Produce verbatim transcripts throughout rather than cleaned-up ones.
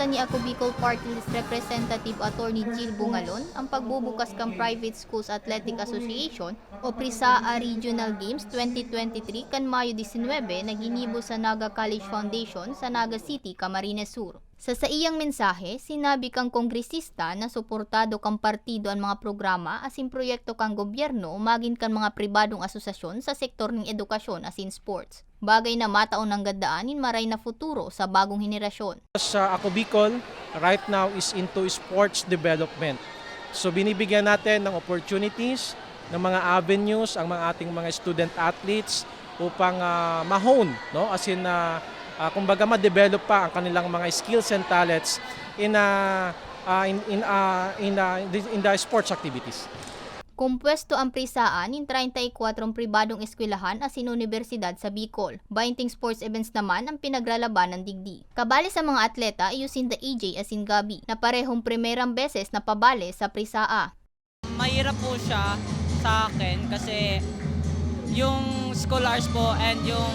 Ni Ako Bicol Party List Representative Attorney Jill Bungalon ang pagbubukas kan Private Schools Athletic Association o PRISAA Regional Games twenty twenty-three kan Mayo disinwebe na ginibo sa Naga College Foundation sa Naga City, Camarines Sur. Sa saiyang mensahe, sinabi kan kongresista na suportado kan partido an mga programa asin proyekto kan gobyerno magin kan mga pribadong asosasyon sa sektor nin edukasyon asin sports. Bagay na matao nanggad daan nin maray na futuro sa bagong henerasyon. Sa Ako Bicol, right now is into sports development. So binibigyan natin ng opportunities, ng mga avenues ang mga ating mga student athletes upang ah, ma-hone, no? As in, ah, ah, kumbaga ma-develop pa ang kanilang mga skills and talents in ah, ah, in in ah, in, ah, in the- in the sports activities. Kompuesto ang PRISAA nin treinta y cuatro pribadong eskwelahan asin unibersidad sa Bicol. Bainting sports events naman ang pinaglalabanan digdi. Kabali sa mga atleta iyo sinda E J asin Gabby, na parehong primerang beses na pabale sa PRISAA. Mahirap po siya sa akin kasi yung school hours po and yung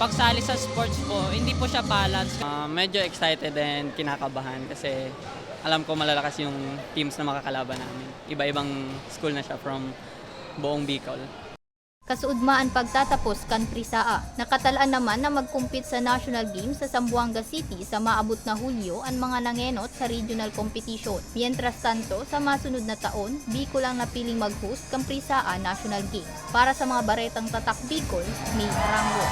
pagsali sa sports po, hindi po siya balance. Ah, medyo excited and kinakabahan kasi alam ko malalakas yung teams na makakalaban namin. Iba-ibang school na siya from buong Bicol. Kasuodma an pagtatapos kan PRISAA. Nakatalaan naman na mag-compete sa National Games sa Zamboanga City sa maabot na Hulyo an mga nangenot sa regional competition. Mientras tanto, sa masunod na taon, Bicol ang napiling mag-host kan PRISAA National Games. Para sa mga baretang Tatak Bicol, May Arango.